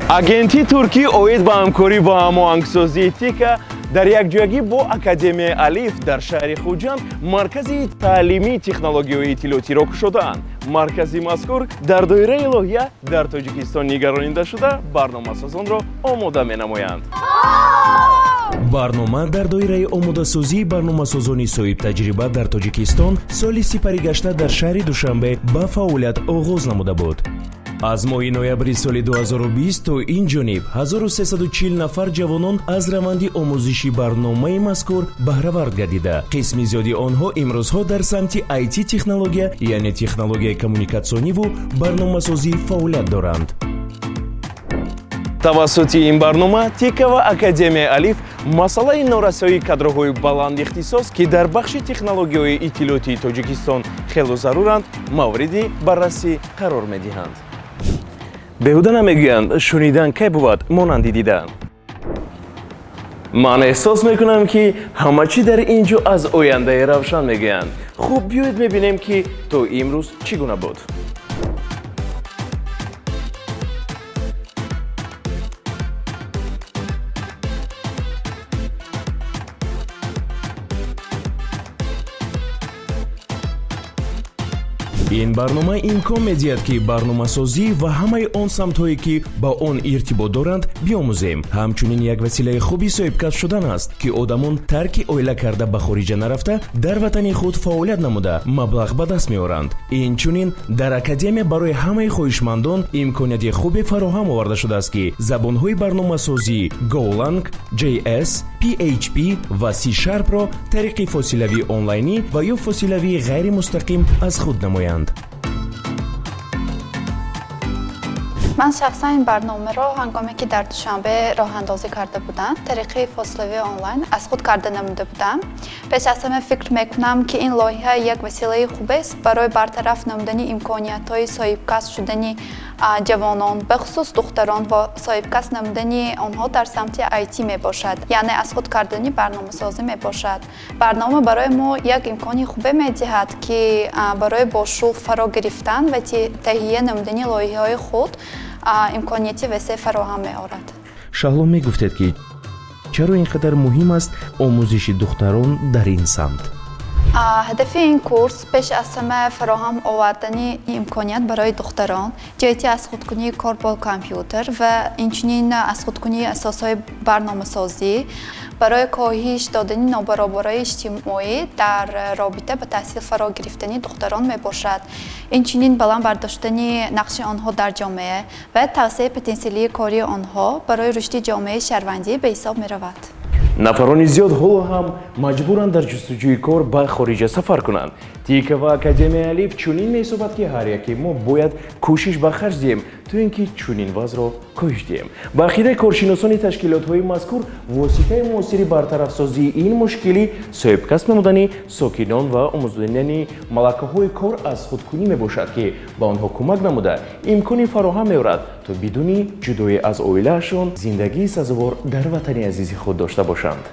Агентии туркӣ оид ба ҳамкорӣ ва ҳамоҳангсозии ТИКА дар якҷоягӣ бо Академияи Алиф дар шаҳри Хуҷанд маркази таълимии технологияҳои иттилоотиро кушодаанд. Маркази мазкур дар доираи лоиҳа дар Тоҷикистон нигаронида шуда, барномасозонро омода менамоянд. Барнома дар доираи омодасозии барномасозони соҳибтаҷриба дар Тоҷикистон соли сипаригашта дар шаҳри Душанбе ба фаъолият оғоз намуда буд. Аз моҳи ноябри соли 2020 то ин ҷониб 1340 нафар ҷавонон аз раванди омӯзиши барномаи мазкур баҳравард гардида, қисми зиёди онҳо имрӯзҳо дар самти IT технология, яъне технологияи коммуникатсиониву барномасозӣ фаъолият доранд. Тавассути ин барнома ТИКА ва Академияи Алиф масъалаи норасоии кадрҳои баландихтисос, ки дар бахши технологияҳои иттилоотии Тоҷикистон хело заруранд, мавриди баррасӣ қарор медиҳанд. Беҳуда намегӯянд, шунидан кай бувад монанди дидан. Ман эҳсос мекунам, ки ҳама чӣ дар ин ҷо аз ояндаи равшан мегӯянд. Хуб, биёед мебинем, ки то имрӯз чӣ гуна буд. Ин барнома имкон медиҳад, ки барномасозӣ ва ҳамаи он самтҳое, ки ба он иртибот доранд, биомӯзем. Ҳамчунин як василаи хуби соҳибкасб шудан аст, ки одамон тарки оила карда, ба хориҷа нарафта, дар ватани худ фаъолият намуда, маблағ ба даст меоранд. Инчунин дар академия барои ҳамаи хоҳишмандон имконияти хубе фароҳам оварда шудааст, ки забонҳои барномасозӣ Golang, JS, PHP ва C Sharp-ро тариқи фосилавии онлайнӣ ва ё фосилавии ғайримустақим аз худ намоянд. Ман шахсан ин барномаро, ҳангоме ки дар Душанбе роҳандозӣ карда буданд, тариқи фосилавии онлайн аз худ карда намуда будам. Пеш аз ҳама фикр мекунам, ки ин лоиҳа як василаи хубест барои бартараф намудани имкониятҳои соҳибкасб шудани ҷавонон, бахусус духтарон, ва соҳибкасб намудани онҳо дар самти IT мебошад, яъне аз худ кардани барномасозӣ мебошад. Барнома барои мо як имкони хубе медиҳад, ки барои бо шуғл фаро гирифтан ва таҳия намудани лоиҳаҳои худ имконияти васеъ фароҳам меорад. Шаҳло, мегуфтед, ки чаро ин қадар муҳим аст омӯзиши духтарон дар ин самт? Ҳадафи ин курс пеш аз ҳама фароҳам овардани имконият барои духтарон ҷиҳати аз худкунии кор бо компютер ва инчунин аз худкунии асосҳои барномасозӣ барои коҳиш додани нобаробарии иҷтимоӣ дар робита ба таҳсил фаро гирифтани духтарон мебошад. Инчунин баланд бардоштани нақши онҳо дар ҷомеа ва тавсеаи потенсиалии кории онҳо барои рушди ҷомеаи шаҳрвандӣ ба ҳисоб меравад. Нафарони зиёд ҳоло ҳам маҷбуранд дар ҷустуҷӯи кор ба хориҷа сафар кунанд. ТИКА ва Академияи Алиф чунин меҳисобад, ки ҳар яке мо бояд кӯшиш ба харҷ диҳем, то ин ки чунин вазъро коҳиш диҳем. Ба ақидаи коршиносони ташкилотҳои мазкур, воситаи муосири бартарафсозии ин мушкилӣ соҳибкасб намудани сокинон ва омӯзонидани малакаҳои кор аз худкунӣ мебошад, ки ба онҳо кӯмак намуда, имкони фароҳам меорад, то бидуни ҷудоӣ аз оилаашон зиндагии сазовор дар ватани азизи худ дошта бошанд.